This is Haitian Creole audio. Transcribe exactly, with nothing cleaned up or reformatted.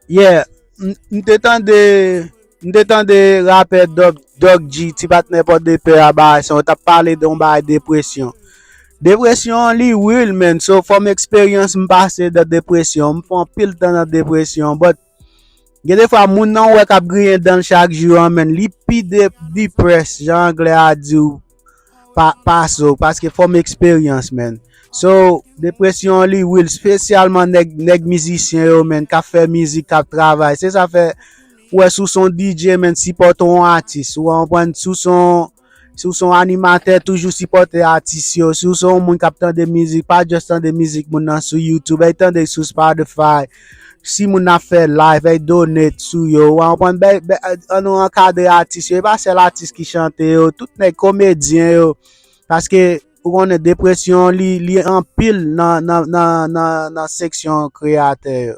Yeah, m m te tande, m te tande rapè Doc, Doc G, ti patnè Pòdepè a, bagay sa, yo t ap pale de yon bagay depresyon. Depresyon an, li real, man. So, fò m eksperyans m pase nan depresyon. M fè anpil tan nan depresyon. But, gen de fwa, moun nan wè k ap griyen dan l chak jou an, man, li pi de, depressed, jan anglè a di w, pa, pase w, paske fò m eksperyans, man. So, depresyon an, li real, espesyalman nèg, nèg mizisyen yo, man, k ap fè mizik, k ap travay. Se sa fè, ou wè, si w se yon D J, man, sipòte yon atis. Ou konprann? Si w se yon, si w se yon animatè, toujou sipòte atis yo. Si w se yon moun k ap tande mizik, pa just tande mizik moun nan sou YouTube, ey, tande sou Spotify. Si moun nan ap fè live, ey, donate sou yo. Ou konprann? Bèy, bèy, ann nou ankadre atis yo. E pa sèl atis ki chante yo, tout nèg komedyen yo. Paske, ou konnen, depresyon, li, li anpil nan, nan, nan, nan, nan seksyon kreyatè yo.